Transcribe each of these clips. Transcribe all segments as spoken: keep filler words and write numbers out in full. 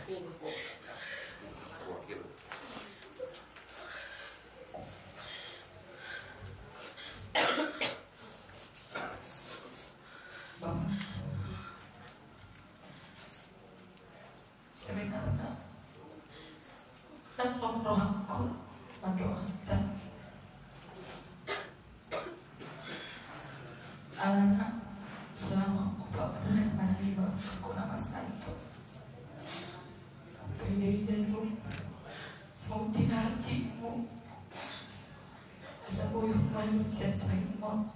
Sebenarna, ndang rohangku mandoakan. Alana selama opat bulan manang lima bulan na masa itu, pede-pede do songon di na hatimu. Asa boi malu sian sahimo.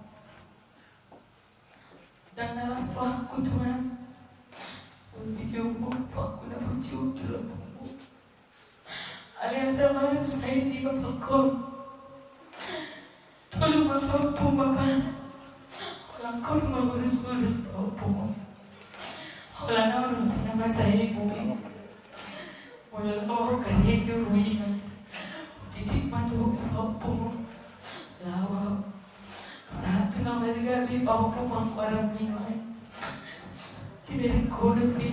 Ndang na las rohangku Tuhan. Molo di jombung, rohangku na burju di lombu. Alai asa malu sae di bapakku. Tolu ma pahompu Bapa. Holan ho do mangurus-urus pahompu. Holan au do na masa i bumi. Molo laho karejo, uingan, didik ma tu pahompu. Laho au sahat tu na marga di pahompu pangkuaran ni nuaeng. Dibereng ho dope,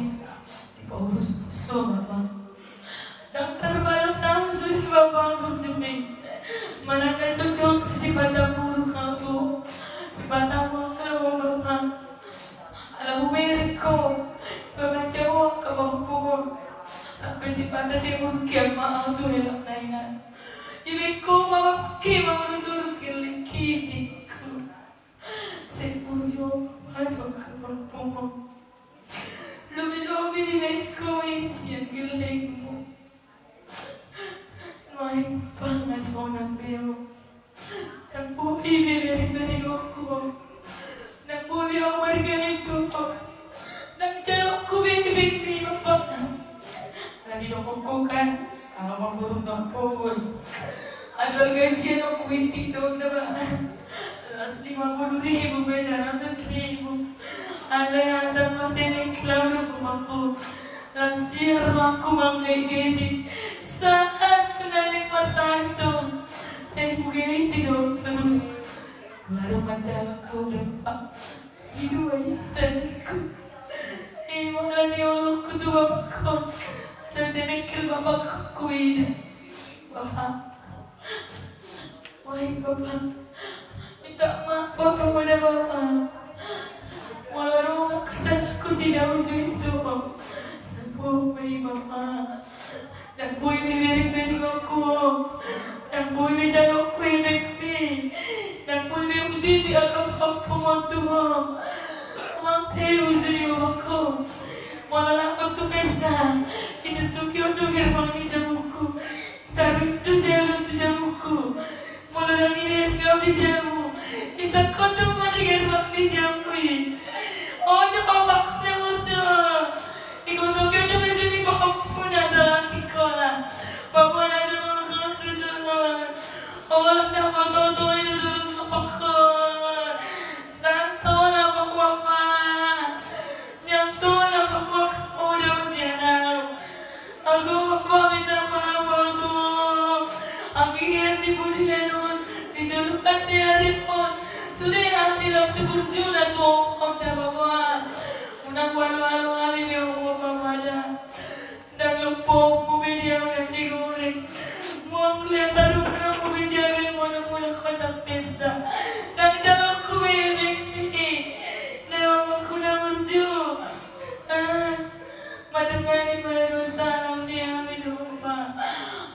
dipaurus-urus ho Bapa. Ndang tarbalos au sude Bapa burju i. Manang na jotjot sipata buruk au tu ho, sipata malo Bapa. Ala hubereng ho, dibabaca ho angka pahompu on. Sampe sipata sai burju ma au tu helangna i. Dibereng ho ma Bapa mangurus-urus gellengki. Sai burju ma tu angka pahompu on. Lobi-lobi dibereng ho i sian gellengmu. Nuaeng pangasonang be au. Ndang boi be bereng-bereng ho. Ndang boi be au marga i tu ho. Ndang jaloonku be bereng be Bapa. Ala didok ho kan, au ma burung na pogos. Adong gajian on huitik do on da ba. Las lima puluh ribu pe saratus ribu. Alai asa mase ni klau do bapakku. Las siar rohangku manggaiti-gaiti. Sahat tu na naeng marsahat on. Sai hugaiti do on torus. Baru manjalang ho da Bapa. Di dua i tangiangku. Ima ala ni olongku tu bapakku. Sai sai mengkel bapakku huida. Bapa. Wahai Bapa, minta maaf Bapa pada Bapa. Molo adong angka kesalahanku sian uju i tu ho, sampu ma i Bapa. Ndang boi be bereng-bereng ho. Ndang boi be jaloonku be bereng be. Ndang boi be hutitik angka pahompu on tu ho. Manang pe uju i Bapakku. Molo laho tu pesta, dituntuki on do gerbang ni jamungku. Taruhon do jalo tu jamungku. Molo ndang dibereng au di jamu, disangkot ma di gerbang ni jamu i. On do bapakku na burju. Digosoki on do baju ni pahompu na salah sikola. Bapa na salah sikola. Holan na boto-boto i na salah sikola. Ndang tona bapakku. Ndang tona bapakku. Uda usian au. Ago Bapa, minta maaf au tu ho. Anggiat di pudi ni ari on, di joloan ni ari on, sude hami lam tu burju na tu ho da Bapa. Unang hualu-alu hami be ho Bapa da. Ndang lompomu be di au na sigureng. Muang le tarung na mu be jaga molo mulak ho sian pesta. Ndang jaloonku be bereng be. Na bapakku na burju. Ah. Mandongani ma dosa ni hami da Bapa.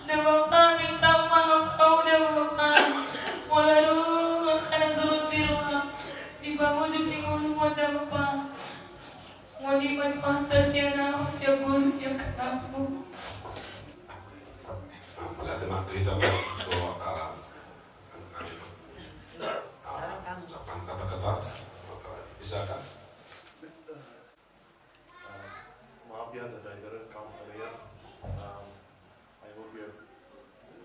Da Bapa, minta maaf au da Bapa. Molo adong angka na surut di roha, di pangujung ni ngolu on da Bapa. Mauliate ma tu hata sian anak, sian boru, sian kanak. Mauliate ma tu hita ma tu, ah, ah, ucapan kata-kata, bisa kan? Uh, maaf ya that I didn't come earlier. Um, I hope you're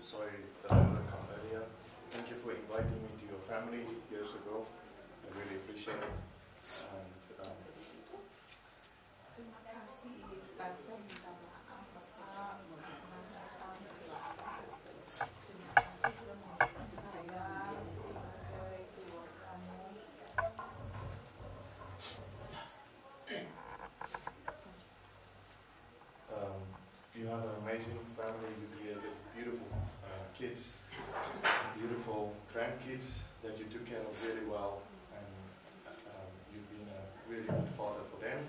sorry that I didn't come earlier. Thank you for inviting me to your family years ago. I really appreciate it. And, um, Terima kasih, Pak Cem, minta maaf, Bapak. Terima kasih sudah mengundang saya sebagai keluarganya. Um, Another amazing family. You created beautiful uh, kids, beautiful grandkids that you took care of really well, and um, you've been a really good father for them.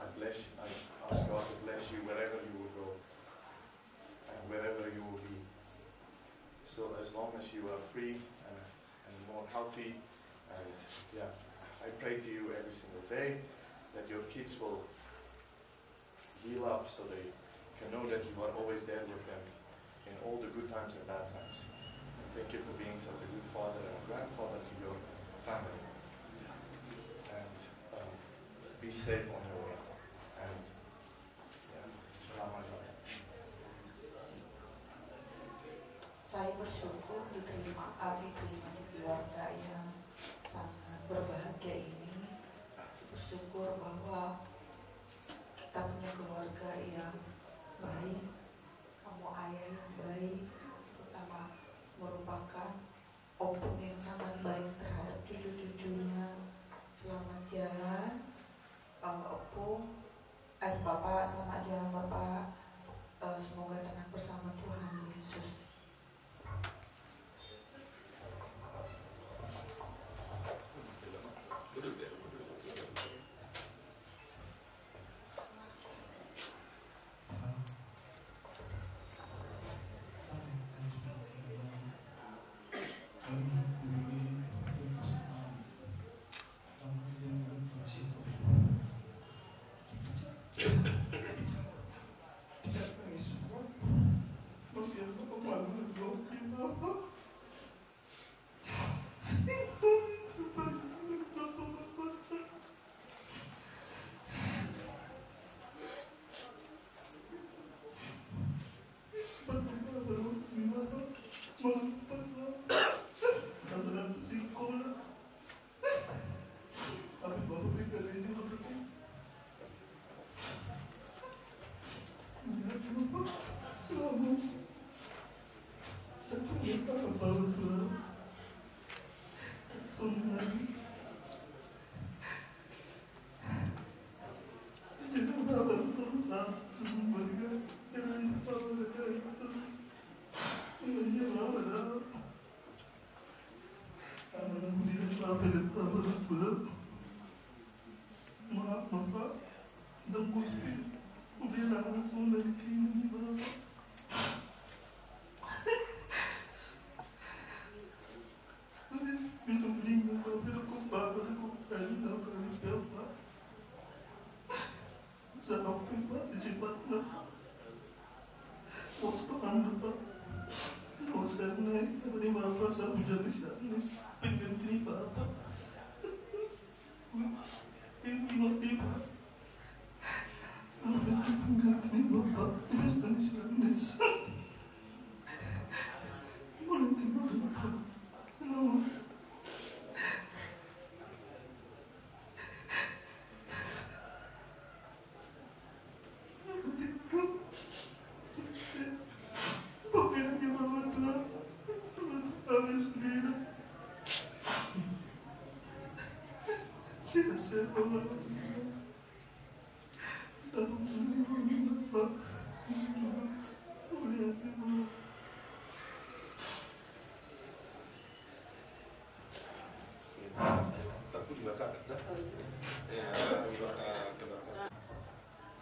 I bless. I ask God to bless you wherever you will go and wherever you will be. So as long as you are free and, and more healthy, and yeah, I pray to you every single day that your kids will heal up so they can know that you are always there with them in all the good times and bad times. And thank you for being such a good father and grandfather to your family. And um, be safe on your way. And yeah, selamat jalan. Saya bersyukur diterima, diterima di keluarga yang sangat berbahagia ini. Bersyukur bahwa kita punya keluarga yang baik, kamu ayah yang baik, terutama merupakan opung yang sangat baik terhadap cucu-cucunya. Selamat jalan, eh, opung, eh, bapak, selamat jalan bapak. Eh, semoga tenang bersama Tuhan Yesus.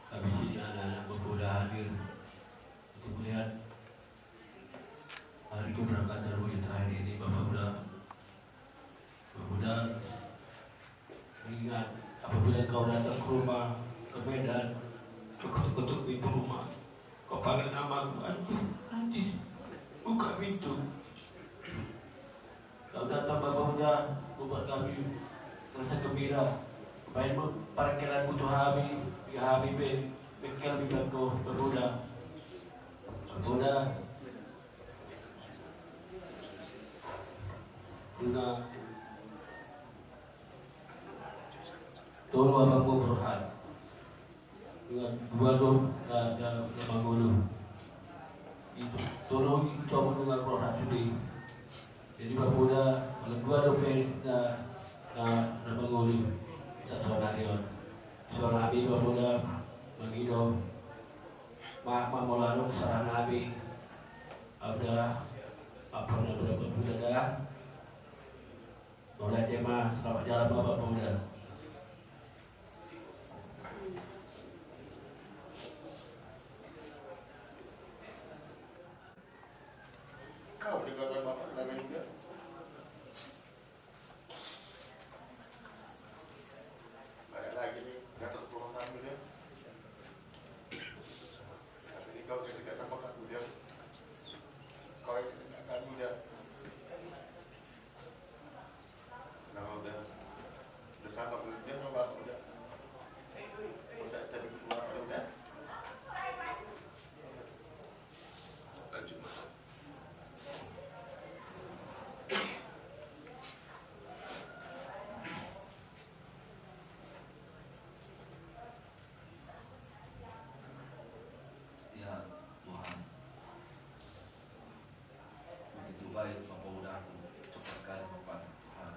Habis ini anak-anak berkuda hadir untuk melihat hari keberangkatan murid terakhir ini, Bapak Uda. Bapak Uda, ingat, apabila kau datang ke rumah, ke Medan, kau ketuk-ketuk pintu rumah. Kau panggil nama aku, "Antis, Antis, buka pintu." Kau datang, Bapak Uda, membuat kami merasa gembira. Baen ma parkelanmu tu hami, di hami pe bengkel di bako berkuda. Bapak Uda. Nunga tolu abangmu borhat. Nunga dua do na, na, na mangolu. Itu tolu itu abang nunga borhat sude. Jadi Bapak Uda, molo dua dope na, na, na mangolu. Saonari on. Saonari Bapak Uda mangido. Ma, ma molo adong saranami, au da, apa na berapa bulan da? Mulai tema selamat jalan bapak pemuda. Kau tinggalkan bapak lagi juga. Saya lagi nih, nggak terpulang lagi deh. Tapi ini kau jadi nggak sama aku dia. Kau ini nggak akan muda. Nah, udah, udah sama belum dia sama bapak udah. Masa saya keluar udah. Lanjut, Mas. Ya Tuhan, begitu baik Bapa udaku, cepat kali Bapa Tuhan.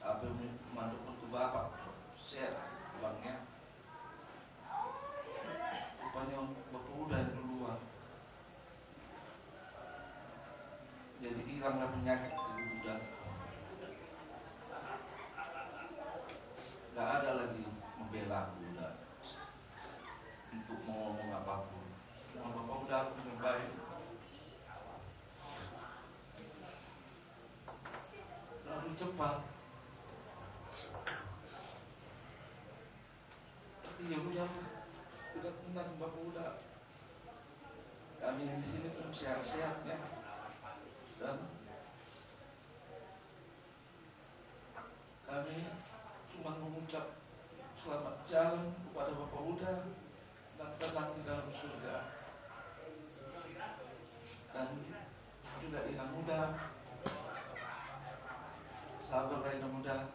Apa yang mandok untuk Bapa, share, Bang, ya. Rupanya Bapa uda duluan. Jadi hilanglah penyakit di uda. Gak ada lagi membela aku uda untuk mau ngomong apapun. Cuma Bapa uda aku yang baik. Terlalu cepat. Tapi ya udah, kita tenang, Bapa uda. Kami di sini pun sehat-sehat ya. Dan kami cuma mengucap selamat jalan kepada Bapa uda dan tenang di dalam surga. Dan juga Inang uda, sabar Inang uda,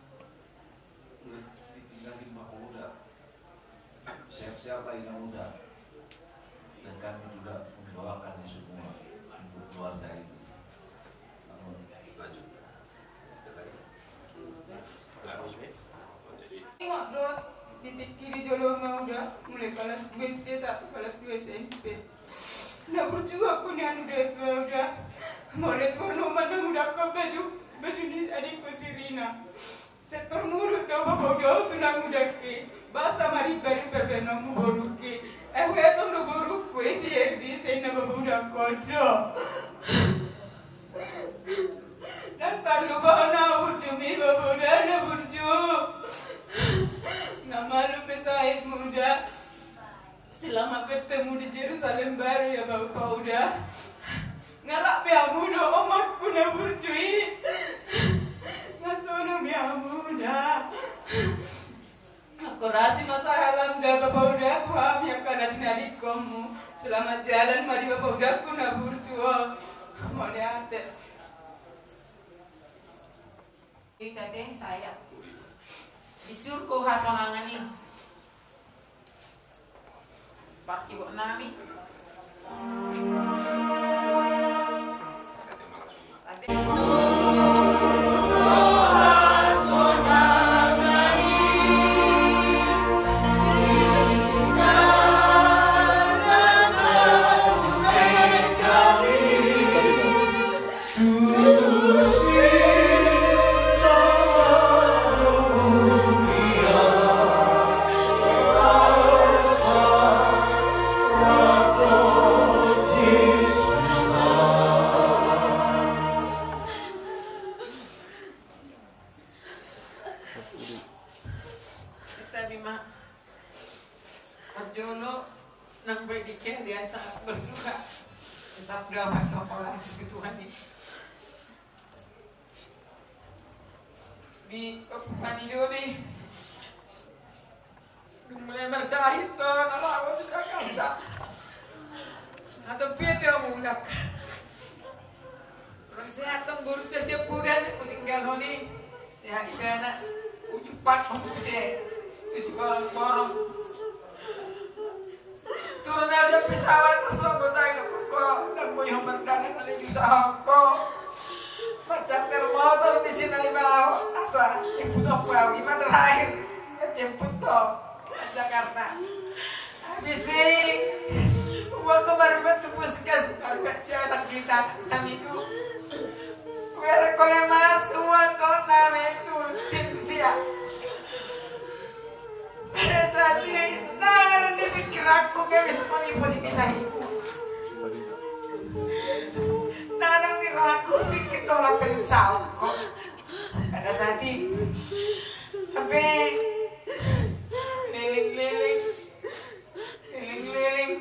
ditinggalin Bapa uda. Sehat-sehatlah Inang uda. Dan kami juga mendoakan ya semua untuk keluarga ini. Amin. Lanjut. Jelas. Bagus, Mit. Oh, jadi. Ingot do, titik kiri jolo ma uda, mulai kelas dua S D sampai kelas dua S M P. Na burju aku nian uda tua uda. Mauliate ma uda, nang uda ko baju, baju ni adikku si Rina. Sektor muruk do Bapa uda tu nang uda ke. Basa mari baru perbenommu boru ke. Eh, weton do boru ke si Erdi, sena Bapa uda ko do. Nang tarlupa na burju mi Bapa uda, na burju. Na malum pe sahit uda. Selamat bertemu di Jerusalem Baru ya Bapa uda. Ngarap be hamu do omakku na burju i. Ngasono be hamu uda. Akorasi ma sahalam da Bapa uda tu hami angka na tinadingkonmu. Selamat jalan ma di Bapa udaku na burju on. Mauliate. Ita te saya. Di surgo hasonangan i. Parti buat nami. Kita bima. Parjolo nang bagian dia sangat berduka. Tetap doa sama Tuhan itu. Di Panidomi. Dung mulai marsahit do na laho di Jakarta. Atau pian dia mulak. Kurang sehat tong buruk dia siap bulan, tinggal holi. Sehat ibana. Ujuk pat hom pute. Isi borong-borong. Turun aja pesawat, terus lo botai lo koko. Dan boyo berdarat, ada di usaha koko. Macam termotor di sini lima. Asa, ibu tong bawi, mata terakhir. Jemput tong. Jakarta. Bisi, uang ko marubat tu puskes, marubat jalan kita samitu. Wera kole mas, uang ko name tu sim sia. Pada saat ini, nanganan di pikiranku, gak bisa kau nipu si kisah ibu. Nanganan di raku, pikir dola perin saung ko. Pada saat ini, sampai leleng-leleng. Leleng-leleng.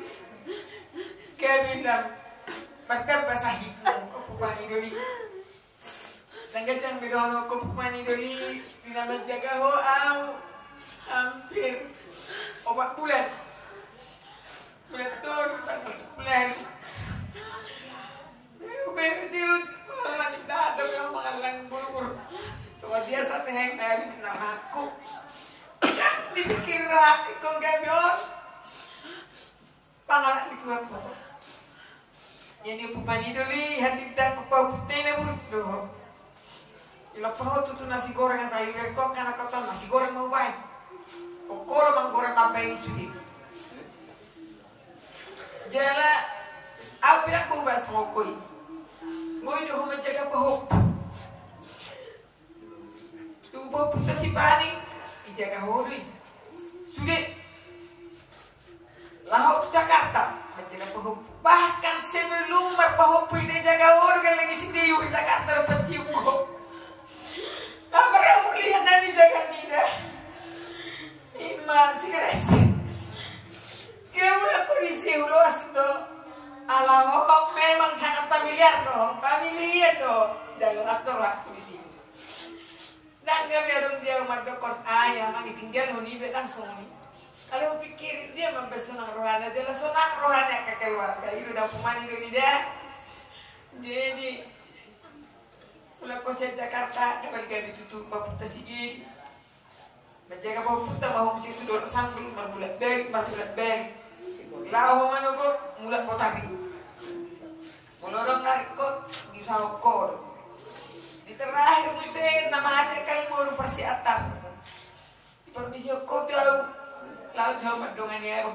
Gabe ndang martamba sahitmu, Ompu Pani Doli. Ndang ganjang be dohononku, Ompu Pani Doli, di na manjaga ho au hampir opat bulan. Bulan tolu tanggal sebelas. Berarti malah tidak ada yang mengalang bubur. Coba dia sate hai dari namaku. Dipikir rakyat kau gabe on. Panganak di Tuhan kau. Jadi Ompu Pani Doli, hati tak ku pau putena burut doho. Ilo paho tutu nasi goreng sayur kau, karena kau tahu nasi goreng mau baik. Kokoro manggoreng mambaen sude. Jala au pe ndang bau ba songkoi. Boi do ho manjaga pahompu. Tu pahompu ta si Paning, ijaga ho do i. Sude. Laho tu Jakarta manjaga pahompu. Bahkan sebelum marpahompu i, ijaga ho do, gelleng i sinde i di Jakarta do pancium ho. Apa kamu lihat dari jaga nida? Ima si Grace. Dia udah kondisi ulos do. Ala ho memang sangat familiar do, familiar do. Jala las do las kondisi. Ndang gabe adong dia mandokon, ai amang, tinggal ho niba, langsung ni. Kalau pikir dia mambe sonang rohana, jala sonang rohana angka keluarga. Ido da pumani do nida. Jadi, mulak ho sian Jakarta, na balik gabe tutu pahompu ta sigi. Manjaga pahompu ta ma ho muse tu Dolok Sanggul, marbulat balik, marbulat balik. Laho ho manogot, mulak ho tari. Molo adong na ringkot, diusahahon ho do. Di terakhir muse na mate angka boru Parsiantar. Diparbisihon ho tu au, laho tu au mandongani au.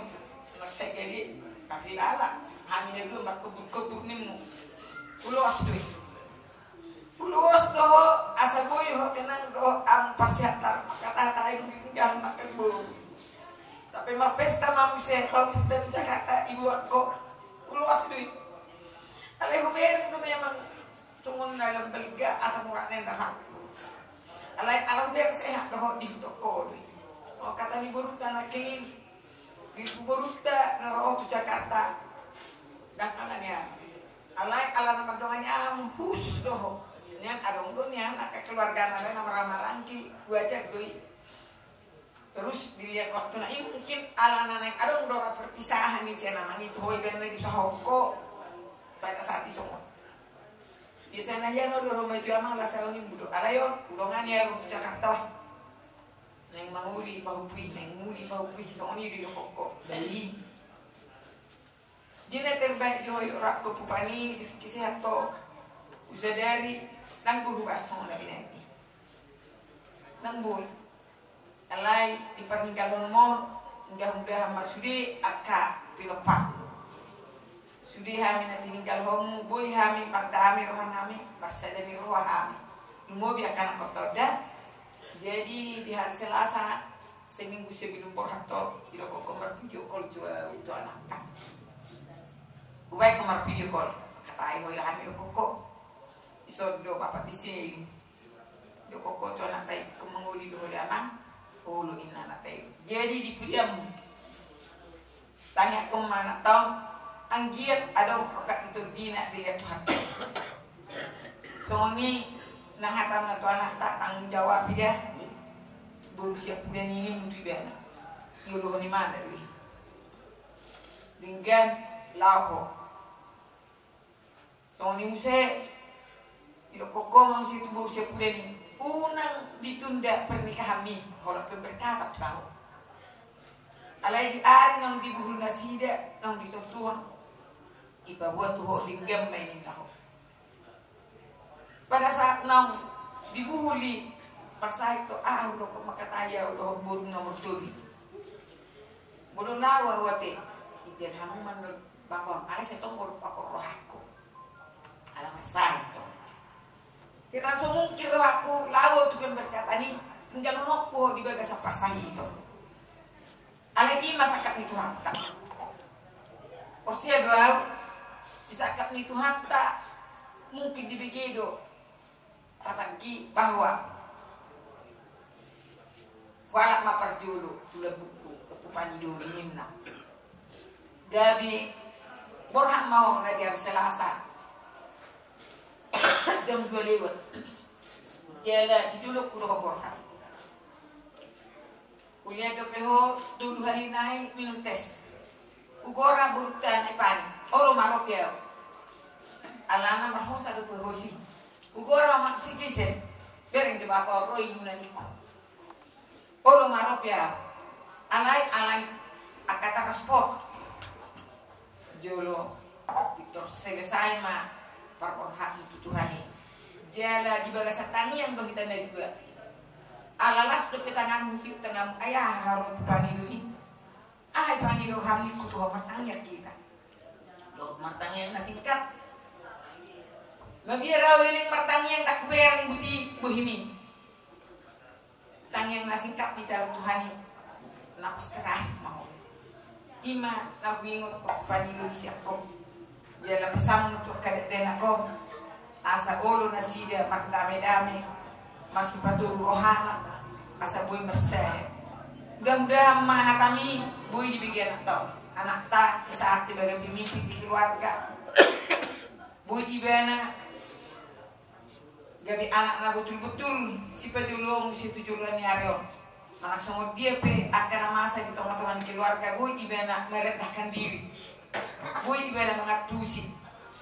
Marsai gadi, parhilala. Hami na dua markobur-kobur nimmu. Ulos do i. Ulos do ho, asa boi ho tenang do ho, am Parsiantar, mangkatahon i dung ditinggal ma angka boru. Sampe marpesta ma muse, pahompu ta tu Jakarta, iboan ho. Ulos do i. Alai hubereng do memang songon na lam balga, asa murah nenda hak. Alai ala hubereng sehat do ho, dihuthon ho do i. O, hata ni boruta nangkin, di boruta na ro tu Jakarta. Ndang ala ni aha. Alai ala na mandongani ahu, hus do ho. Nian adong do nian angka keluargana na marhaha-maranggi, wajar do i. Terus dilihat waktu na i mungkin ala na naeng adong do ra perpisahan i sian amang i tu ho, ibaen na diusahahon ho. Pada saat i songon. Biasana hian on do ro maju amang, las au nimmu do. Alai on, hudongani au tu Jakarta lah. Naeng mangoli pahompu i, naeng muli pahompu i, songon i do didok ho. Jadi, dia na terbaik di ho, Ompu Pani, di tingki sehat ho. Husadari, ndang boi hubahas songon na binaen i. Ndang boi. Alai, di parninggalhonmu, mudah-mudahan ma sude angka pinompar. Sude hami na tininggalhonmu, boi hami mardame rohanami, marsada ni roha hami. Lumobi angka na kota da. Jadi, di hari Selasa, seminggu sebelum borhat ho, didok ho marvideo call tu, tu anakta. Hubaen ho marvideo call. Hata i, olo hami, didok ho. Dison do bapak disi. Didok ho tu anakta i, ingkon mangoli do ho da amang? Olo, ninna anakta i. Jadi di pudianmu, tangiangkon ma anakta on, anggiat adong rongkap ni tondina, dilehon Tuhan. Songon i na hata na tu anakta, tanggung jawab i da. Boru siapudan i, ninmu tu ibana. Ioloan i ma da do i. Denggan laho ho. Songon i muse, didok ho ma muse tu boru siapudan i, unang ditunda pernikahanmi, holan pemberkatan tahu. Alai di ari naung dibuhul nasida, naung ditontuhon, dipaboa tu ho, denggan ma i, ninna ho. Pada saat naung dibuhul i, marsahit do, ah, didok ho ma, hata i, au dohot boru nomor tolu i. Olo, laho au ate. Idian hamu mandok bapa on, alai sai tong ro pakon rohangku. Ala marsahit tong. Hira so mungkin rohangku laho tu pemberkatan i, tinggal nonokku di bagasan parsahiton. Alai i ma sangkap ni Tuhanta. Porsea do au, di sangkap ni Tuhanta mungkin dibege do hatangki bahwa hualap ma parjolo tu lambungku, Ompu Panidoli ninna. Gabe borhat ma ho na di ari Selasa jam dua lewat. Jala di jolongku do ho borhat. Huliat dope ho tolu hali nai minum tes. Hugora borunta na i Pani. Olo ma ro pe au. Alana marhosa dope ho disi. Hugora ma si Gise. Bereng jo bapa on ro i nunga ningku. Olo ma ro pe au. Alai, alai angka transport. Jolo, Victor, selesai ma parborhatmu tu Tuhan i. Jala di bagasan tangiang do hita na dua. Ala las dope tanganmu, tiup tanganmu, ai aha haroa Ompu Panidoli? Aha dipangido roham ningku tu ho, martangiang hita. Dohot martangiang na singkat. Mabiar au leleng martangiang, ndang hubereng buti bohimi. Tangiang na singkat di dalam Tuhan i. Napas terakhir ma ho. I ma na huingot Ompu Panidoli sian ho. Jala pesanmu tu angka dakdanak on. Asa olo nasida mardame-dame. Masipatoru rohana. Asa boi marsae. Mudah-mudahan ma hatami boi dibege anakta on. Anakta si sahat sebagai pemimpin di keluarga. Boi ibana gabe anak na botul-botul sipajoloon muse tu joloan ni ari on. Manang songon dia pe angka na masa di tonga-tonga ni keluarga, boi ibana merendahkan diri, boi ibana mangantusi.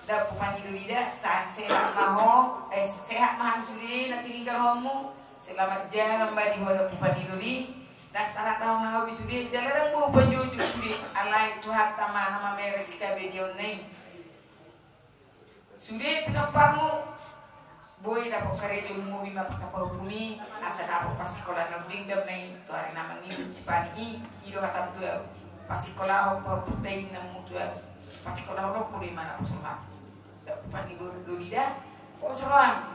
Ompu Panidoli da, sa-, sehat ma ho, eh, sehat ma hami sude na tininggalhonmu. Selamat jalan ma di ho da Ompu Panidoli. Ndang tarhatahon hami sude, jala ndang boi pajoujou sude, alai Tuhanta ma na mamere sikabegeionna i. Sude pinomparmu, boi dapot karejo, lumobi ma angka pahompu i, asa dapot parsikolaan na hudenggan na i, tu ari na mangihut si Pani i. I do hatamu tu au, parsikolahon pahompunta i ninna hamu tu au. Parsikolahononku do i ma naposo roham. Dapot Panidoli da, pos roham.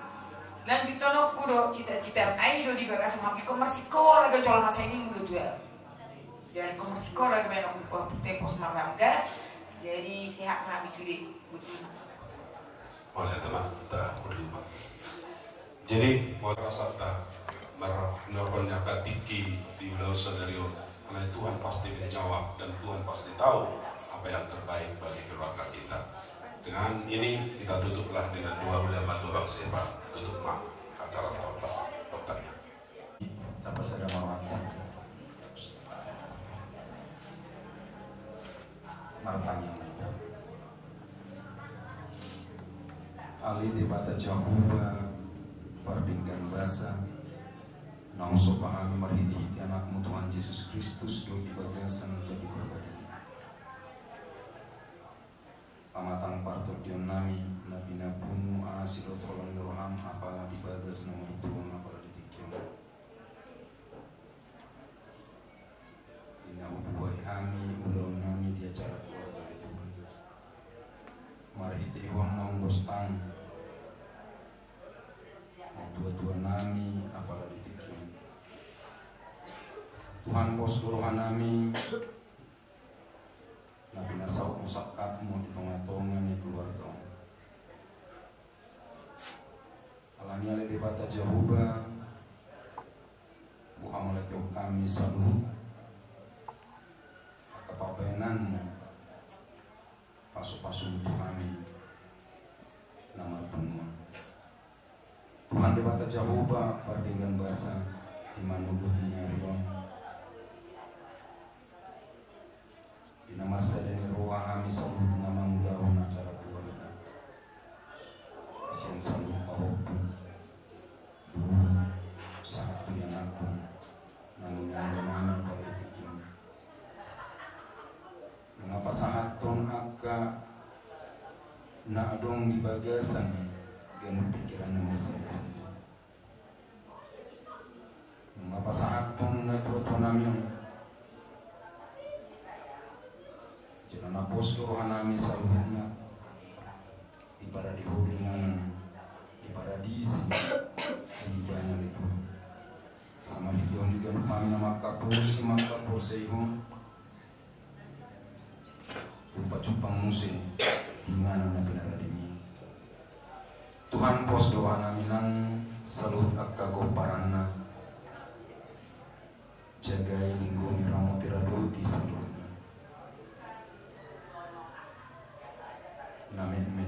Lanjuthononku do cita-citam, ai do di bagasan roham, ingkon marsikola do jolma, sai ninmu do tu au. Jadi ingkon marsikola do baenonku, pahompunta i, pos ma roham da. Jadi sehat ma hami sude. Mauliate ma, ta hurima. Jadi, mauliate ma, marhorhon ni angka tingki di ulaon sadari on. Alai Tuhan pasti menjawab dan Tuhan pasti tahu apa yang terbaik bagi keluarga kita. Dengan ini kita tutuplah dengan doa, ulaon ma tu bangso, tutup ma acara ta on. Pertanyaan. Tapasada ma rohanta. Martangiang ma hita. Ale Debata Jahowa, pardenggan basa, naung so pahami marhite-hite Anakmu Tuhan Jesus Kristus dohot di bagasan Tondi Porbadia. Pamatang partondionnami, na pinabungu asi dohot holong ni roham, apala di bagas na martua on, apala di tingki on. Di na hubuhai hami ulaonnami di acara keluarga di Tondi. Marhite Ho ma naung dos tang. Natua-tuanami, apala di tingki on. Tuhan, pos do rohanami. Na pinasautmu sangkapmu di tonga-tonga ni keluarga on. Alani i ale Debata Jahowa, huhamauliatehon hami saluhut angka pambahenanmu, pasu-pasumu tu hami na marpunguan. Tuhan Debata Jahowa, pardenggan basa, di manullut ni ari on. Di na marsada ni roha hami saluhut na mangulahon acara keluarga. Sian saluhut pahompu, boru, sahat tu ianakhon, na mangulahon acara keluarga. Nunga pasahathon angka na adong di bagasan ganup pikiran na marsada-sada. Nunga pasahathon natua-tuanami on. Jala na pos do rohanami saluhutna, diparadehon ho inganan, diparadisi ho ibana, ale Tuhan. Sama di Tuhan di ganup hami na mangkaporsi, mangkaporsi ho. Hupajumpang muse inganan na pinarade-Mi. Tuhan, pos do rohanami nang saluhut angka pomparanna. Jagai, linggumi, ramoti, radoti saluhutna. Na metmet,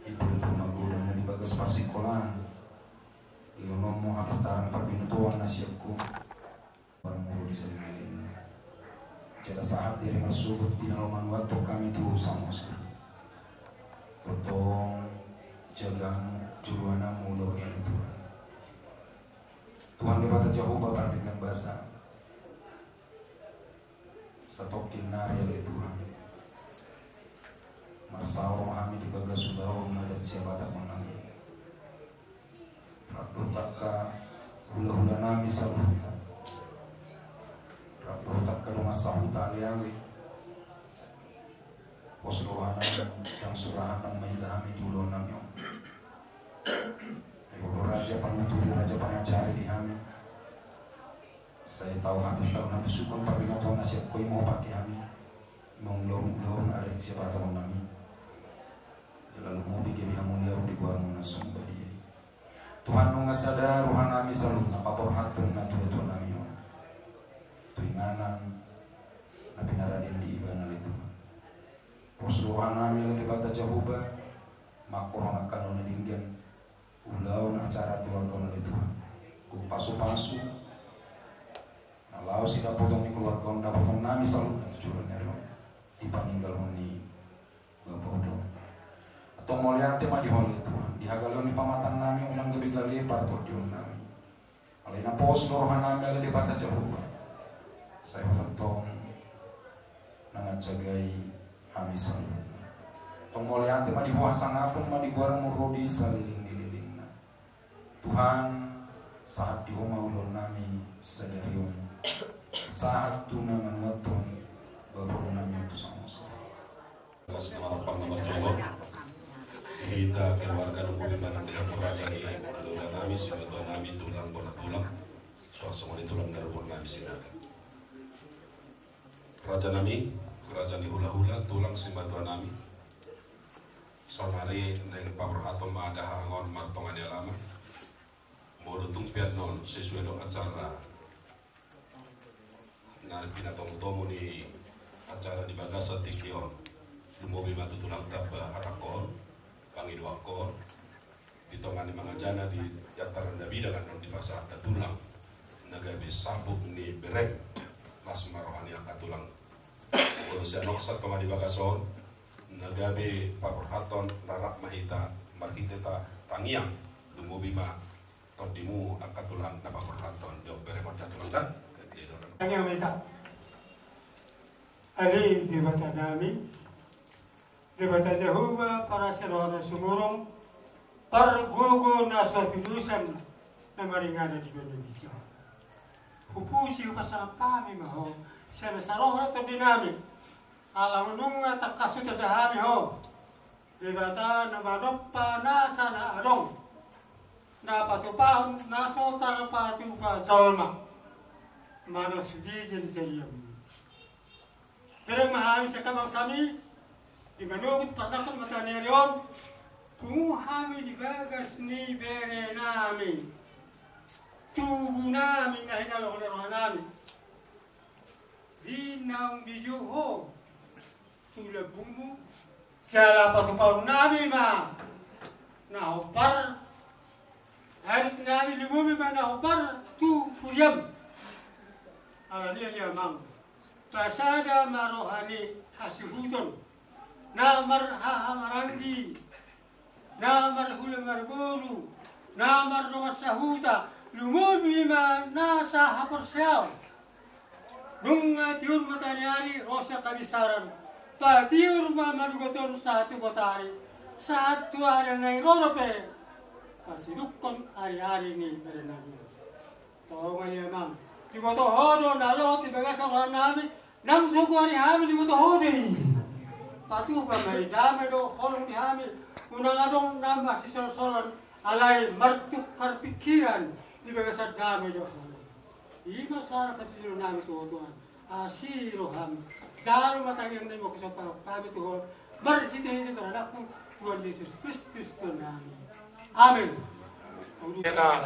ipurupu magodang na di bagas parsikolaan. Lehononmu hapistaran parbinotoan na sian Ho. Parmuru di saleleng. Jala sahat di ari marsogot di na laho manuathon hami tu Samosir. Tongtong jagamu, juluanmu do i, ale Tuhan. Tuhan Debata Jahowa pardenggan basa. Satongkin nari, ale Tuhan, marsaor ma hami di bagas ulaon adat siabatahon nami. Rap dohot angka hulahulanami saluhutna. Rap dohot angka dongan sahuta, aleale. Pos rohanami, ndang surahan nang maila hami di ulaonnami on. Ai Ho do raja panuturi, raja pangajari di hami. Sai tau hapistaran hapusuhon parbinotoan na sian Ho i ma hupake hami mangulahon ulaon adat siabatahon nami. Jala lumobi gabe hamuliaon di goarmu na sumbadia i. Tuhan, nunga sada rohanami saluhutna paborhathon natuatuanami on tu inganan na pinarade-Mi di ibana, ale Tuhan. Pos do rohanami, ale Debata Jahowa, mangkorhon angka na denggan ulaon acara keluarga on, ale Tuhan. Gok pasupasu na laho sidapotan ni keluarga on, dapotan nami saluhutna tu joloan ni ari on, di paninggalhon ni bapa on. Antong mauliate ma di Ho, ale Tuhan, di hagaleon ni pamatan nami, unang gabe gale partondion nami. Alai na pos do rohanami, ale Debata Jahowa, sai Ho tongtong na manjagai hami saluhutna. Antong mauliate ma di Ho, hasangapon ma di goarmu ro di saleleng ni lelengna. Tuhan, sahat di Ho ma ulaonnami sadari on, sahat tu na manuathon bapa on nami on tu Samosir. Kas na marapang na marjogot. Hita keluarga, lumobi ma nang di hamu raja ni hulahula nami, simatua nami, tulang bona tulang, suang songon i tulang na rumob nami Sinaga. Raja nami, raja ni hulahula, tulang, simatua nami. Saonari naeng paborhathon ma dahahang on martonga ni alaman. Molo tung pe annon sesuai dohot acara na pinatomutomu ni acara di bagasan tingki on, lumobi ma tu tulang tamba hatangkon, pangidoankon, di tonga ni mangajana di dataran na bidang annon dipasahat tulang na gabe sabuk ni bereng, las ma roha ni angka tulang. Molo sian on sahat tonga di bagas on, na gabe paborhathon, rarap ma hita marhite tangiang, lumobi ma tondimu angka tulang na paborhathon di on, bereng ma tulang da. Tangiang ma hita. Ale Debata nami, Debata Jahowa parasi roha na sumurung, pargogo na so tudosan, na maringanan di banua Indonesia. Hupuji hupasangap hami ma Ho sian na saroha tondi nami, ala nunga tangkas hutanda hami Ho, Debata na manompa nasa na adong, na patupahon na so tarpatupa jolma, manang sude jadijadianmi. Bereng ma hami sian angka bangsami, di manogot parnangkok ni mataniari on, pungu hami di bagas ni bere nami, tubu nami na hinaloan ni roha nami, di naung dijou Ho tu lambungmu, jala patupahon nami ma na hombar, adat nami, lumobi ma na hombar tu huriam. Alani i ale Amang, pasada ma roha ni hasuhuton, na marhahamaranggi, na marhula marboru, na mardongan sahuta, lumobi ma nasa haporseaon. Nunga tiur mataniari ro sian habisaran, patiur ma manugot on sahat tu botari, sahat tu ari na i ro dope, pasidungkon ariari ni bere nami. Tongon i Amang, diboto Ho do na lohot di bagasan roha nami, nang so huari hami diboto Ho do i. Patupa ma i, dame do holong di hami, unang adong na marsisolsolan, alai martukar pikiran di bagasan dame do hami. I ma sara patujolo nami tu ho Tuhan. Asi roham, jalo ma tangiang nami, mangkasompa hami tu ho, marhitehite anakmu Tuhan Jesus Kristus Tuhan nami. Amen. Ena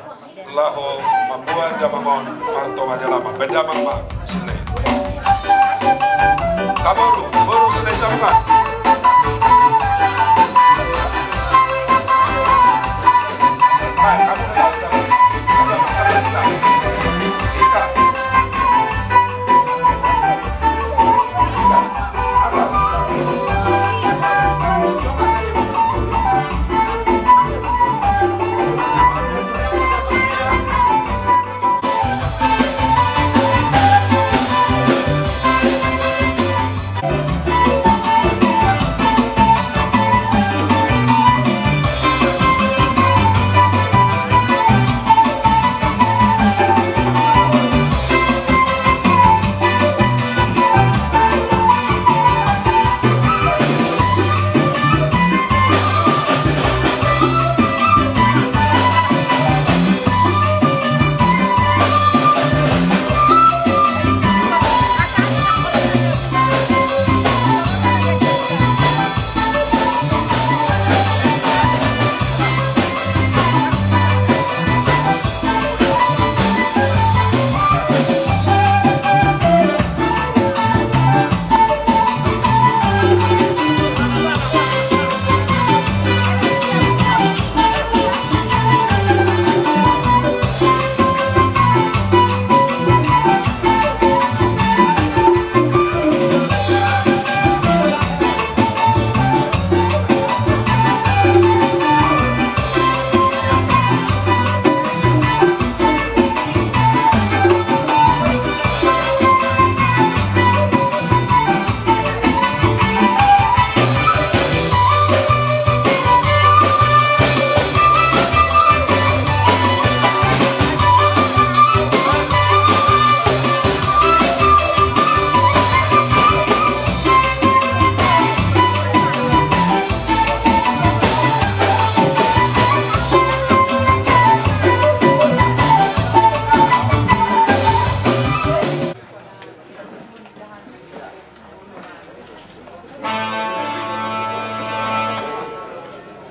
laho mamboan damang on, martonga ni alaman, baen damang ma, sile. Kaboru, boru sile samungan.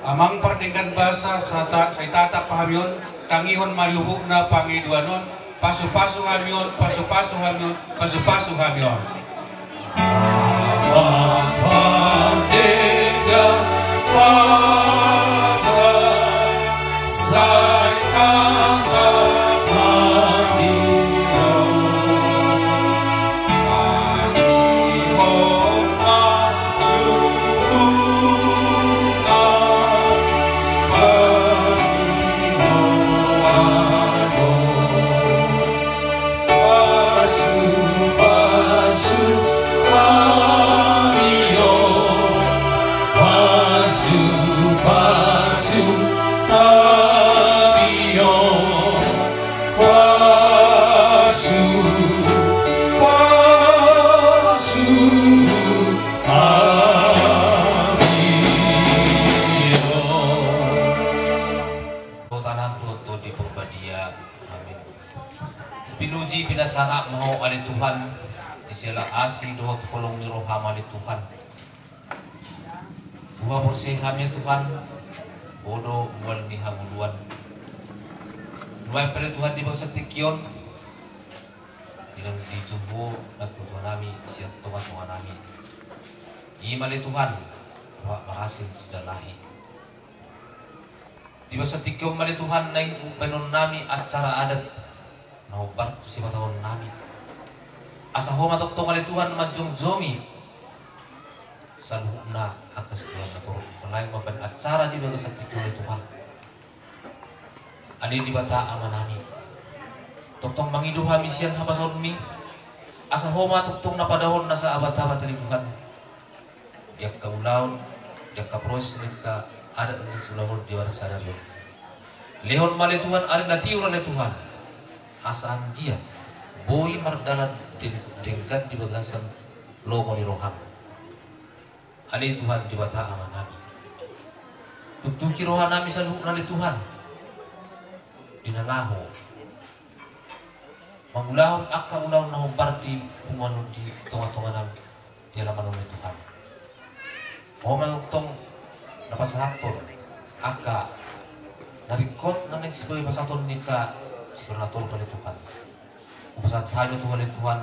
Amang pardenggan basa, sata-, sai tatap hami on, tangihon ma di uhumna pangidoan on, pasupasu hami on, pasupasu hami on, pasupasu hami on. Amang pardenggan basa, sai tatap hami on. Pasu, pasu, hami on. Dohot Anak dohot Tondi Porbadia. Amin. Pinuji, pinasangap ma Ho ale Tuhan, di siala asi dohot holong ni roham ale Tuhan. Huhaporseai hami Tuhan, Ho do mual ni hangoluan. Nuaeng pe ale Tuhan di bagasan tingki on, di na dijou Ho nang tu tonga nami, sian tongatonga nami. I ma ale Tuhan, roha marasi sidalahi. Di bagasan tingki on ma ale Tuhan naeng umbahenon nami acara adat na hombar tu sipatahon nami. Asa Ho ma tongtong ale Tuhan manjongjongi saluhutna angka situan na torop. Naeng mambahen acara di bagasan tingki on ale Tuhan. Ale Debata Ama nami, tongtong mangido hami sian hapasaonmi. Asa Ho ma tongtong na padahon nasa abat-abat ale Tuhan. Di angka ulaon, di angka proses ni angka adat ni siulaon di ari sadari on. Lehon ma ale Tuhan ari na tiur ale Tuhan. Asa anggiat boi mardalan den-, denggan di bagasan lomo ni roham. Ale Tuhan Debata Amanami, tuktuki rohanami saluhutna ale Tuhan, di na laho mangulahon angka ulaon na hombar di punguan on di tongatonganami di alaman on ale Tuhan. Ho ma tong na pasahathon angka na ringkot na naeng sipasahaton ni angka sipasahaton ale Tuhan. Hupasahat hami ma tu ho ale Tuhan,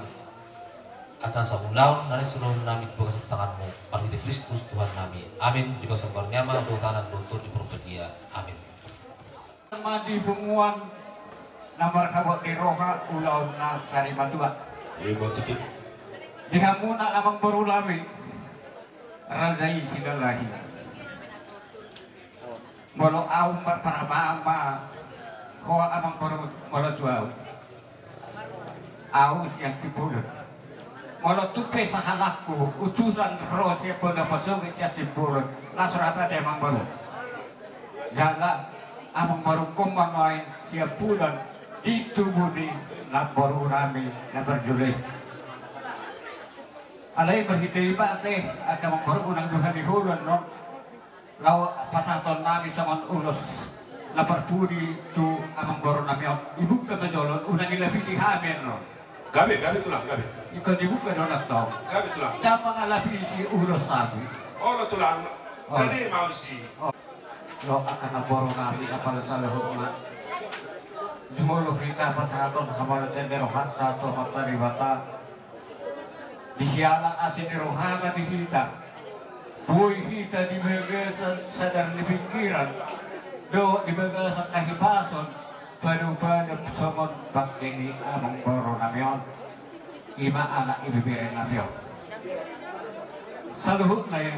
asa saulaon na naeng siulaonnami tu bagasan tanganmu, marhite Kristus Tuhannami. Amin. Di bagasan goarna ma dohot Anak dohot Tondi Porbadia. Amin. Ma di punguan na marhabot ni roha ulaon na sari matua. Di hamuna amangborunami, raja i silalahi. Molo au ma parama ma ho amangboru, molo tu au, au sian Simbolon. Molo tung pe sahalakku utusan ro sian bona pasogit sian Simbolon, las rohanta di amangboru. Jala amangborungkon ma nuaeng siampudan di tubu ni namborunami na parjolo i. Alai marhite i ma ate angka amangboru, unang duha ni huluan non. Laho pasahatonnami songon ulos na parpudi tu amangborunami on. Dibuka ma jolo on, unang dilapisi hami annon. Gabe, gabe tulang, gabe. Ingkon dibuka do annon tong. Gabe tulang. Ndang mangalapisi ulos hami. Olo tulang. Olo. Jadi mau si. Olo. Angka namborunami apala saluhutna. Jumolo hita pasahaton hamauliateon ni rohanta tu Amanta Debata. Di siala asi ni rohana di hita, boi hita di bagasan sadar ni pingkiran dohot di bagasan hahipason, padupadu songon bangke ni amangborunami on, i ma anak ibeberenami on. Saluhutna i,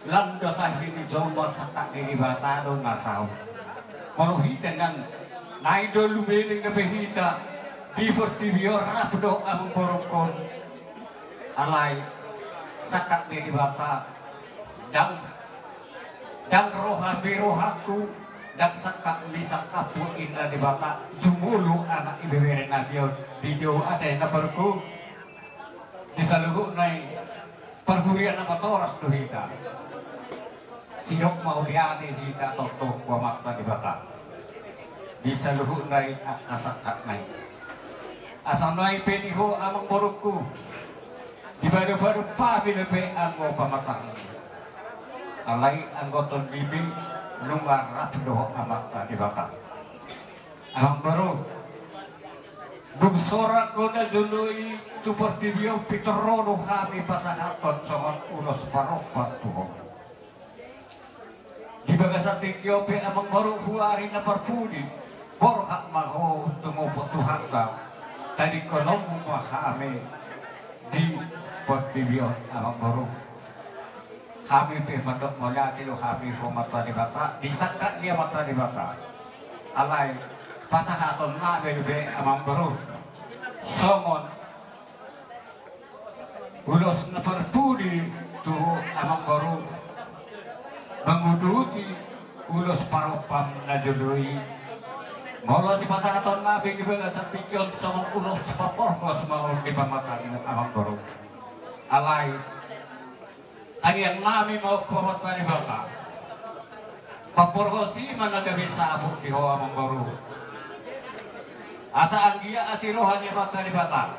Lando tahi ni jolma sangkap ni Debata do na saut. Molo hita nian, naeng do lumeleng dope hita di portibi on rap dohot amangborungkon. Alai sangkap ni Debata, ndang, ndang roham be rohangku, ndang sangkap ni sangkaphu, ninna Debata, jumolo anak ibeberenami on dijou ate na parungkun. Di saluhutna i, parhurian na matoras do hita. Sidok mauliate hita tongtong tu Amanta Debata. Di saluhutna i angka sangkapna i. Asa nuaeng pe di ho amangborungku, dipadupadu hami dope anggo pamatangmi. Alai anggo tondimi nunga rap dohot Amanta Debata. Amangboru, dung sorang ho na jolo i tu portibi on, pintor ro do hami pasahathon songon ulos parompa tu ho. Di bagasan tingki on pe amangboru, huari na parpudi, borhat ma ho tumopot Tuhanta, tadingkononmu ma hami di portibi on amangboru. Hami pe mandok mauliate do hami tu Amanta Debata, di sangkap ni Amanta Debata. Alai pasahatonnami dope amangboru songon ulos na parpudi tu amangboru, manguduti ulos parompam na jolo i. Molo sipasahatonnami di bagasan tingki on songon ulos paporhos ma on di pamatangmu amangboru. Alai tangiangnami ma on tu Amanta Debata, paporhos i ma na gabe saput di ho amangboru. Asa anggiat asi roha ni Amanta Debata,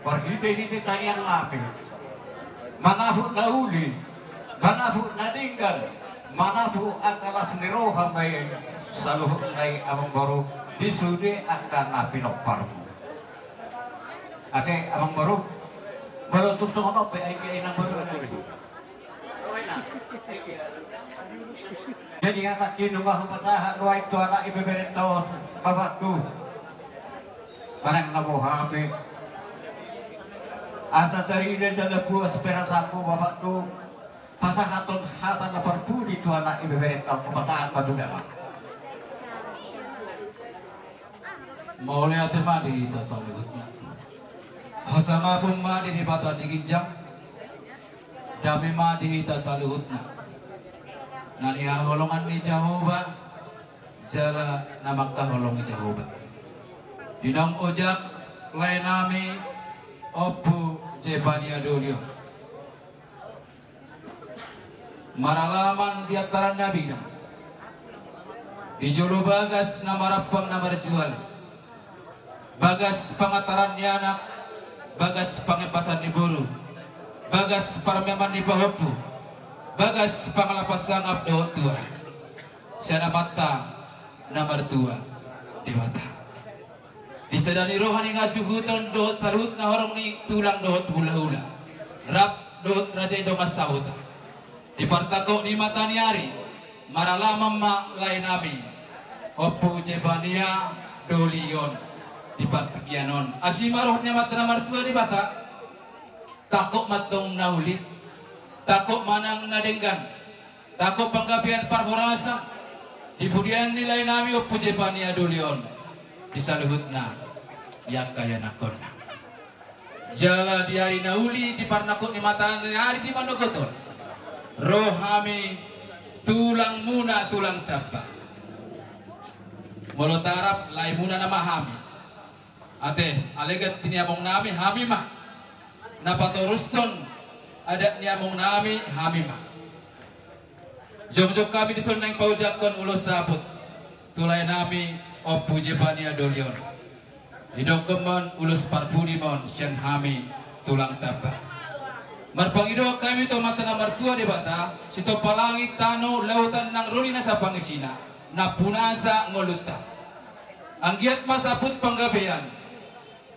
marhitehite tangiangnami, manapuk na uli, manapuk na denggan, manapuk angka las ni roha ma i saluhutna i amangboru, di sude angka na pinomparmu. Ate amangboru, molo tung songon on pe, ai dia inangboru. Jadi hatangki nunga hupasahat nuaeng tu anak ibeberenta on, bapakku. Manang na boha pe, asa tarida jala puas perasaanmu bapakku, pasahathon hata na parpudi tu anak ibeberenta on, hupasahat ma tu damang. Mauliate ma di hita saluhutna. Hasangapon ma di Debata di ginjang. Dame ma di hita saluhutna. Na nihaholongan ni Jahowa, jala na mangkaholongi Jahowa. Di naung ojak laenami Ompu Jepania Dolion. Maralaman di antaran na bidang, di jolo bagas na marampang na marjual, bagas pangantaran ni anak, bagas pangembasan ni boru, bagas parmeaman ni pahompu, bagas pangalapan sangap dohot tua. Sian Amanta na martua Debata. Di sada ni roha ni hasuhuton dohot saluhut na horong ni tulang dohot hulahula, rap dohot raja ni dongan sahuta. Di partangkok ni mata ni ari, maralaman ma lae nami Ompu Jepania doli on di partingkian on. Asi ma roha ni Amanta na martua Debata. Tangkok ma antong na uli, tangkok ma nang na denggan, tangkok panggabean parhorasan di pudian ni lae nami Ompu Jepania doli on di saluhutna angka ianakhonna. Jala di ari na uli, di partangkok ni mata ni ari, di manogot on, ro hami tulangmuna, tulang Tamba. Molo tarap, laemuna nama hami. Ate, alai ganti ni among nami hami ma. Na patorushon adat ni among nami hami ma. Jongjong hami dison naeng paojakhon ulos saput tu lae nami Ompu Jepania doli on. Didokhon ma on ulos parpudi ma on sian hami tulang Tamba. Marpangidoan hami tu Amanta na martua Debata, sitompa langit, tano, lautan nang ro di nasa pangisina, nampuna sa ngolunta. Anggiat ma saput panggabean,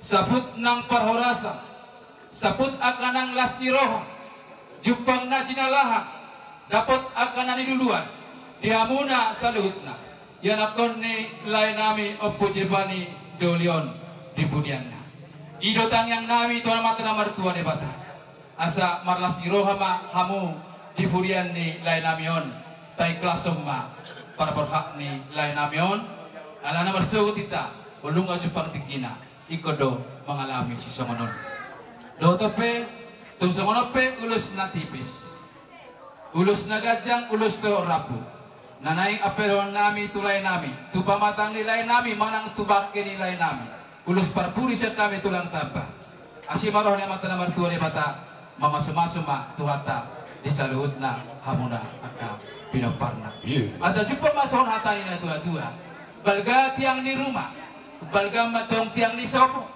saput nang parhorasan, saput angka nang las ni roha, jumpang na jinalahan, dapot angka na niluluan di hamuna saluhutna, ianakhon ni lae nami Ompu Jepania doli on di pudianna. I do tangiang nami tu Amanta na martua Debata. Asa marlas ni roha ma hamu di pudian ni lae nami on, taikhlasson ma parborhat ni lae nami on, ala na marsogot hita, molo nunga jumpang tinggina, ingkon do mangalami sisongon on. Dohot on pe, tung songon on pe ulos na tipis, ulos na ganjang, ulos dohot rambu na naeng ampeon nami tu lae nami, tu pamatang ni lae nami manang tu bangke ni lae nami. Ulos parpudi sian hami tulang Tamba. Asi ma roha ni Amanta na martua Debata, mamasumasu ma Tuhanta di saluhutna hamuna angka pinomparna. Asa jumpang ma songon hata ni natuatua: Balga tiang ni ruma, balga ma tong tiang ni sopo.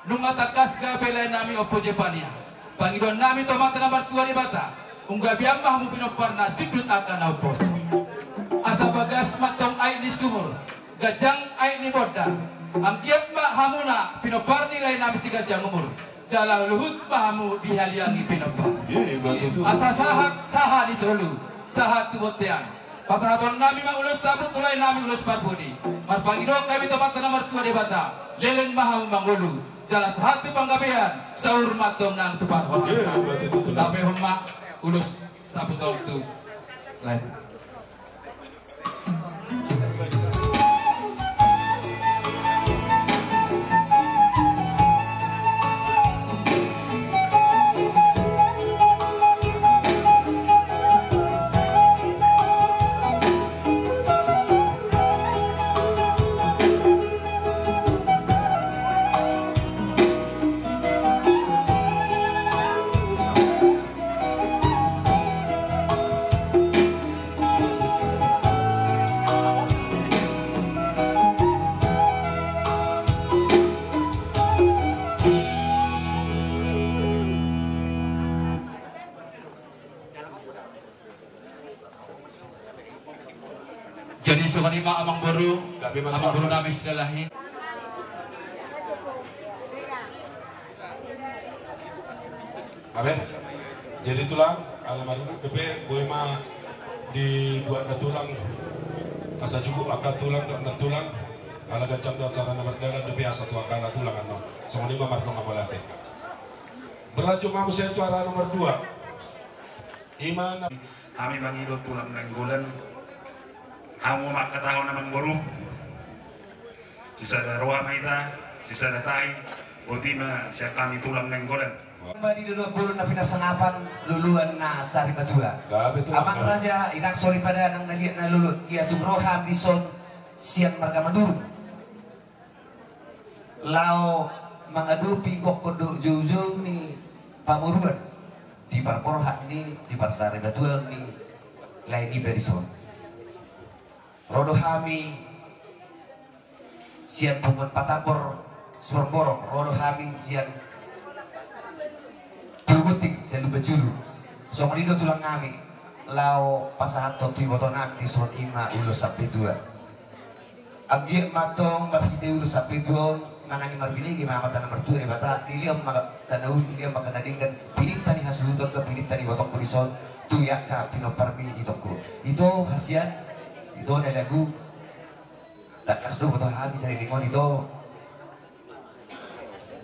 Nunga tangkas gabe lae nami Ompu Jepania, pangidoan nami tu Amanta na martua Debata, umgabean ma hamu pinomparna sundut angka na umposo. Asa bagas ma tong aek ni sumur, ganjang aek ni bondar. Anggiat ma hamuna pinompar ni lae nami si ganjang umur, jala luhut ma hamu dihaliangi pinompar. Asa sahat saha ni solu, sahat tu bontean. Pasahaton nami ma ulos saput tu lae nami, ulos parpudi. Marpangidoan hami tu Amanta na martua Debata, leleng ma hamu mangolu, jala sahat tu panggabean, saur matua nang tu parhorasan. Tapehon ma ulos saput on tu lae. Jadi songon i ma amangboru, amangboru nami Sidalahi. Jadi tulang, ala marurut dope, boi ma dibuat na tulang, asa juguk angka tulang dohot nantulang, ala ganjang do acara na mardalan dope, asa tu angka na tulang annon. Songon i ma mardongan mauliate. Berlanjut ma muse tu acara nomor dua. Ima na Hami mangido tulang Nainggolan. Hamu ma angka tahi amangboru. Sisada roha ma hita, sisada tahi. Boti ma sian hami tulang Nainggolan. Madi luluan boru na pinasangapan, luluan na sarimatua. Amang raja, inang soripada, nang na liat na lolo, ia tung ro hami dison sian marga Maduru. Laho mangadopi gokhon dohot joujou ni pamoruon di parborhat ni, di parsarimatuaon ni Lae niba dison. Ro do hami sian punguan Patambor Siborongborong, ro do hami sian Pulo Gunting, sian Lumban Julu. Songon i do tulang nami, laho pasahathon tu iboto nami dison, i ma ulos sampe tua. Anggiat ma antong marhite ulos sampe tua on, manang i marbinege ma amanta na martua Debata, dilehon ma angka na uli, dilehon ma angka na denggan, pilinta ni hasuhuton dohot pilinta ni ibotongku dison, tu angka pinomparmi, itongku. Ito hasian, ito na lagu, tangkas do huboto hami saleleng on, ito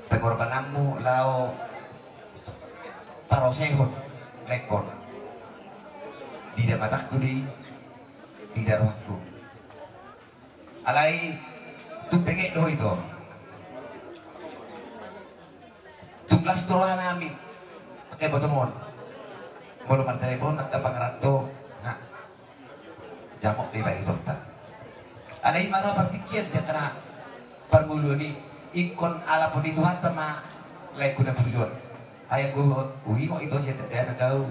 pengorbananmu laho parosehon laengkon. Dida matangku do i, dida rohangku. Alai tung pengek do ho, ito. Tung las do roha nami angka ibotom on. Molo martelepon angka pangaranto, ha, jamot do i bani tonta. Alai i ma roha partingkian di angka na parngoluon i, ingkon alapon ni Tuhanta ma laengku na burju on. Ai anggo huingot, ito, sian dakdanak au,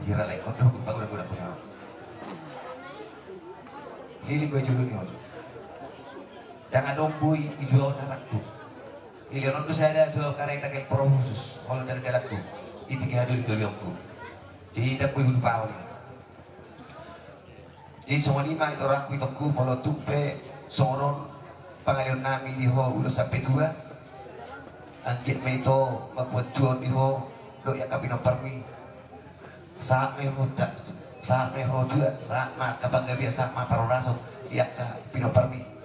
hira laengkon do pagodang-godang on. Leleng do i jolo ni on. Ndang adong boi ijuahon hatangku. Dilehon do sada tu au kareta, gelek pro khusus, olo, dalan-dalanku. I tingki hadoli-dolionku. Jadi ndang boi hulupahon i. Jadi songon i ma, ito, rohangku, itongku, molo tung pe songon on pangalehon nami di ho ulos sampe tua, anggiat ma ito mambuat tua on di ho dohot angka pinomparmi. Sahat ma i ho tua, sahat ma i ho tua, sahat ma angka panggabean, sahat ma parhorasan di angka pinomparmi.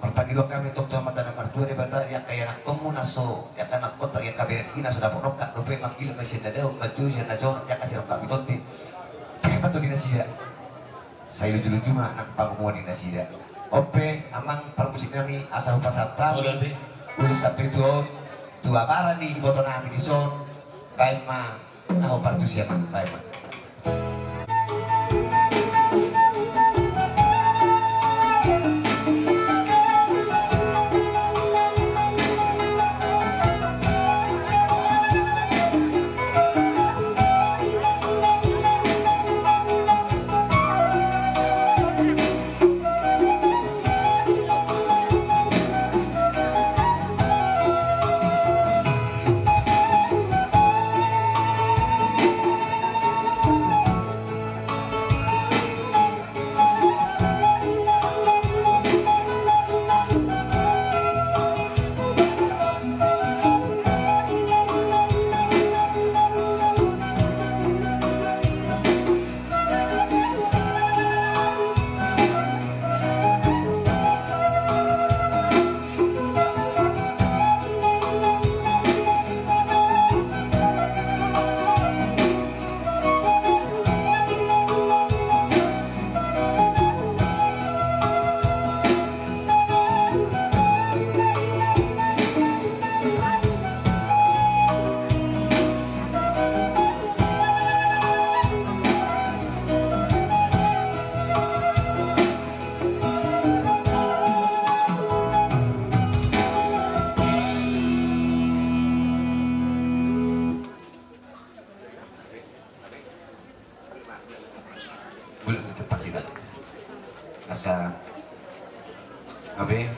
Martangiang do hami antong tu Amanta na martua Debata, di angka ianakkonmu na so, di angka anakkonta, di angka berengki na so dapot rongkap dope, mangkilap ma sian na dao, manjou sian na jonok, di angka sirongkap ni tondi. Pe ma tondi nasida. Sai luju-luju ma nang pangomoan ni nasida. On pe amang parmusik nami, asa hupasahat hami ulos sampe tua on tu abara ni iboto nami dison. Baen ma. Na hombar tusi, amang, baen ma. Bulan di tempat kita. Asa abe.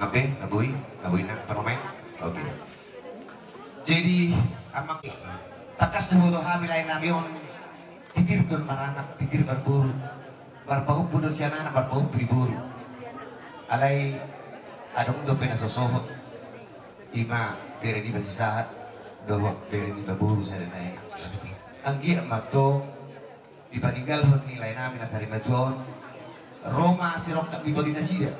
Ngape, Abui? Abui nang parmaen? Oke. Jadi, amang, tangkas do huboto hami lae nami on, titir do on maranak, titir marboru, marpahompu do on sian anak, marpahompu di boru. Alai adong dope na so sohot, i ma bere niba si Sahat dohot bere niba boru sada nai. Anggiat ma antong dipaninggalhon ni lae nami na sarimatua on, ro ma sirongkap ni tondi nasida.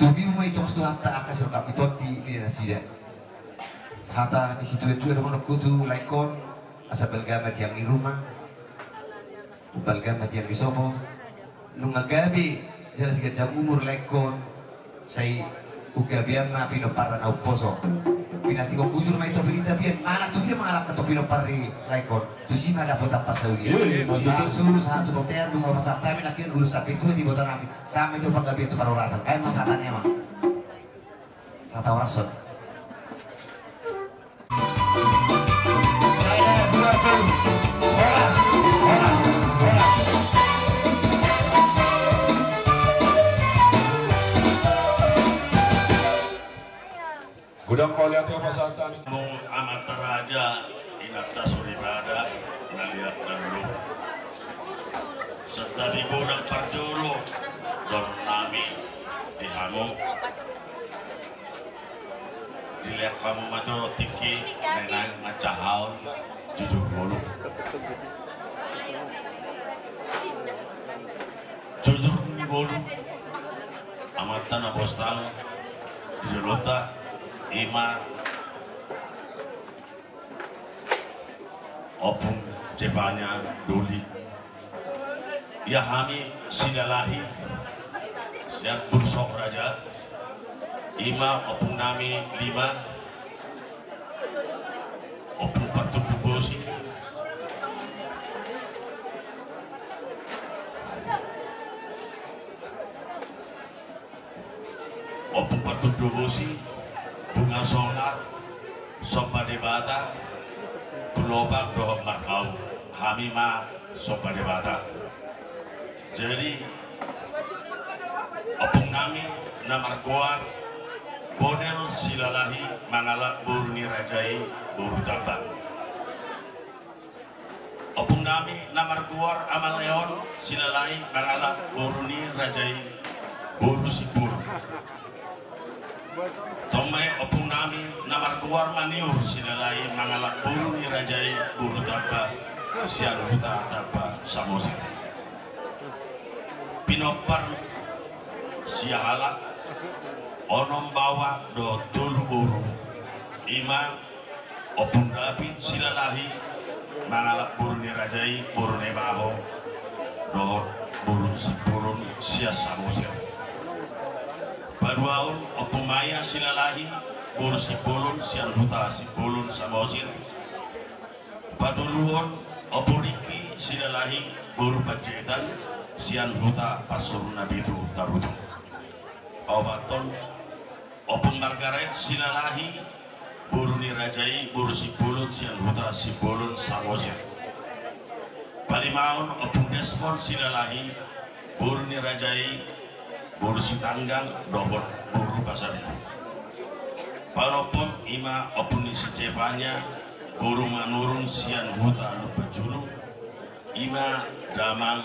Tumibu ma i tongos tu hata angka sirongkap ni tondi ni nasida. Hata ni situa-tua dohononku tu laengkon, asa balga ma tiang ni ruma, balga ma tiang ni sopo. Nunga gabe jala siganjang umur laengkon, sai unggabean ma pinomparna na umposo. Pinantikhon bujur ma i topi ni tapian, manang tu dia mangalangka tu pinompar ni laengkon. Tusi ma dapotan parsaulian. Iya, iya, maksudnya. Sahat solu, sahat tu bontean, nunga pasahat hami nangkin ulos sampe tua di iboto nami. Sahat ma i tu panggabean tu parhorasan. Baen ma sahatanna, amang. Sahat horas on. Godang mauliate pasahat hami. Mung amanta raja, inanta soripada, na liat na lolo. Santabi godang parjolo, dohonon nami di hamu. Dilehon hamu ma jo tingki, naeng manjahaon jujur ngolu. Jujur ngolu, amanta na bostang di jolonta, ima Ompung Jepanya Doli. Ia hami Silalahi, ia Bulsok Raja, ima ompung nami lima, Ompung Partundubosi, Ompung Partundubosi, Bunga Sonar, Somba Debata, Tulopak dohot Marhau, hami ma Somba Debata. Jadi, ompung nami na margoar Bonel Silalahi mangalap boru ni raja i boru Tamba. Ompung nami na margoar Ama Leon Silalahi mangalap boru ni raja i boru Sipul. Tong ma i ompung nami na margoar Maniur Silalahi mangalap boru ni raja i boru Tamba sian huta Tamba Samosir. Pinompar sia halak, onom baoa dohot tolu boru, ima Ompung David Silalahi mangalap boru ni raja i boru Naibaho dohot boru Sipulun sian Samosir. Paduahon Ompung Maya Silalahi boru Sipulun sian huta Sipulun Samosir. Patoluhon Ompung Riki Silalahi boru Panjaitan sian huta Pansur Napitu Tarutung. Paopathon Ompung Margaret Silalahi boru ni raja i boru Sipulun sian huta Sipulun Samosir. Palimahon Ompung Desmond Silalahi boru ni raja i boru Sitanggang dohot boru Pasaribu. Paonomhon ima Ompung ni si Jepanya boru Manurung sian huta Lumbanjulu, ima damang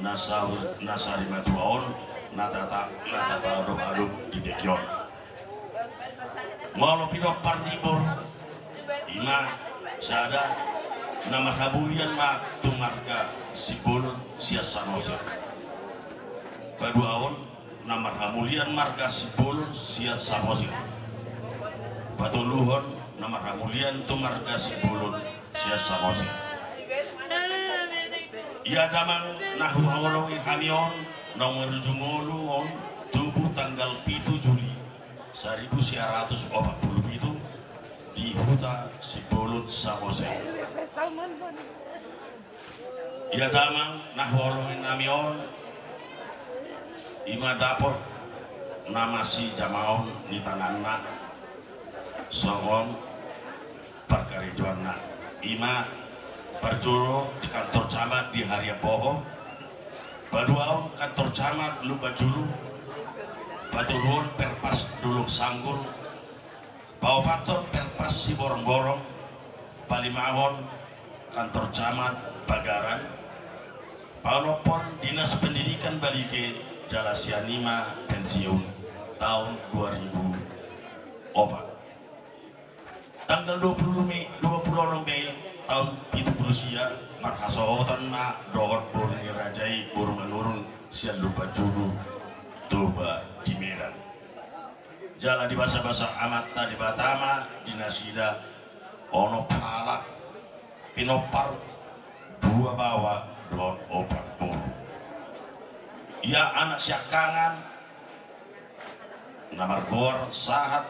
na sa-, na sari matua on na tata-, na tapaadop-adop di tingki on. Molo pinompar ni boru, ima sada na marhamulian ma tu marga Sipulun sian Samosir. Paduahon na marhamulian marga Sipulun sian Samosir. Patoluhon na marhamulian tu marga Sipulun sian Samosir. Ia damang na huhaholongi hami on, na marujung ngolu on tubu tanggal pitu Juli saribu sia ratus opat pulu pitu di huta Sipulun Samosir. Ia damang na huhaholongi hami on, ima dapot na masijamaon ni tanganna songon parkarejoanna, ima parjolo di kantor camat di Harian Boho, paduahon kantor camat Lumbanjulu, patoluhon Perpas Dolok Sanggul, paopathon Perpas Siborongborong, palimahon kantor camat Pagaran, paonomhon Dinas Pendidikan Balige jala sian i ma pensiun taon dua ribu opat. Tanggal dua pulu Mei, dua pulu onom Mei taon pitu pulu sia, marhasohotan ma dohot boru ni raja i boru Manurung sian Lumbanjulu Toba di Medan. Jala dibasabasa Amanta Debata ma di nasida onom halak pinompar, dua baoa dohot opat boru. Ia anak siangkangan na margoar Sahat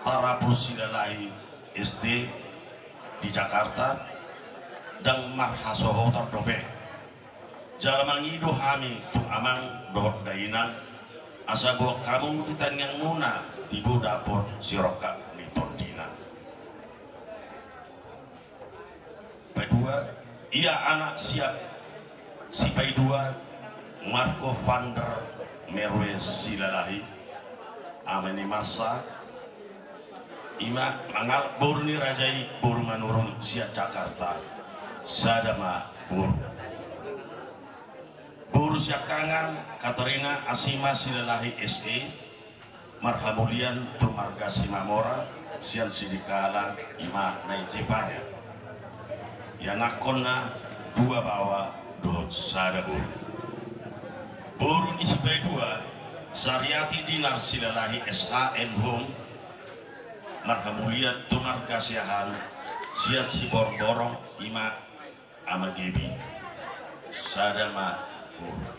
Tarapul Silalahi S D di Jakarta, ndang marhasohotan dope. Jala mangido hami tu amang dohot dainang, asa boan hamu di tangiangmuna tibu dapot sirongkap ni tondina. Paidua, ia anak siap sipaidua Marco van der Merwe Silalahi, ama ni Marsa, Ima mangalap boru ni raja i, boru Manurung sian Jakarta. Sada ma boru. Boru siangkangan Katarina Asima Silalahi S E, marhamulian tu marga Simamora sian Sidikalang, ima na i Jepara. Ianakkonna dua baoa dohot sada boru. Boru ni sipaidua Sariati Dinar Silalahi S H M Hum, marhamulian tu marga Siahaan sian Siborongborong, ima Ama Gebi. Sada ma boru.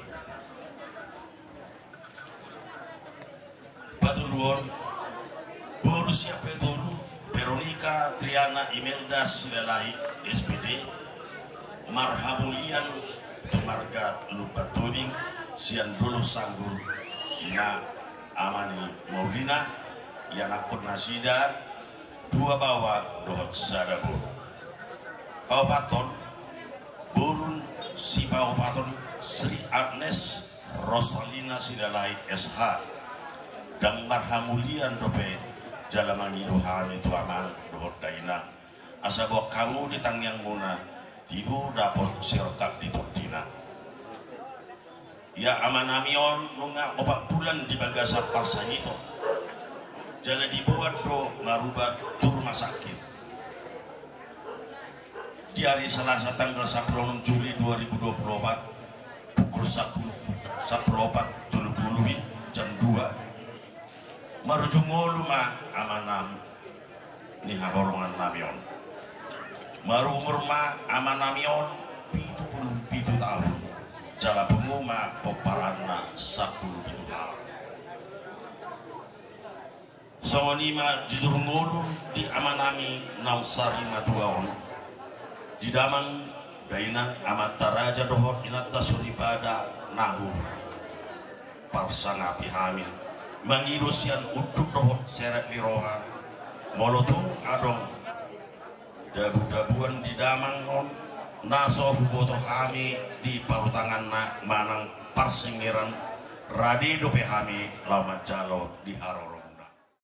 Patoluhon, boru sian Paitolu, Veronica Triana Imelda Silalahi S P D, marhamulian tu marga Lumban Tobing sian Dolok Sanggul, ima Ama ni Maulina, ianakkon nasida dua baoa dohot sada boru. Paopathon, boru sipaopathon Sri Agnes Rosalina Silalahi S H. Ndang marhamulian dope jala mangido hami tu amang dohot dainang, asa boan hamu di tangiangmuna, tibu dapot sirongkap di tondina. Ia amanami on nunga opat bulan di bagasan parsahiton, jala diboan do marubat tu rumah sakit. Di hari Salasa tanggal sampulu onom Juli dua ribu dua pulu opat, pukul sampulu, sampulu opat tolu pulu i, jam dua, marujung ngolu ma amanami ni haholongannami on. Marumur ma amanami on pitu pulu pitu taon, jala pungu ma pomparanna sampulu pitu halak. Songon i ma jujur ngolu di amanami naung sari matua on, di damang, dainang, amanta raja dohot inanta soripada na huparsangapi hami, mangido sian unduk dohot serep ni roha, molo tung adong dabudabuan di damang on, na so huboto hami di parutanganna manang parsingeran, rade dope hami laho manjalo di haroro.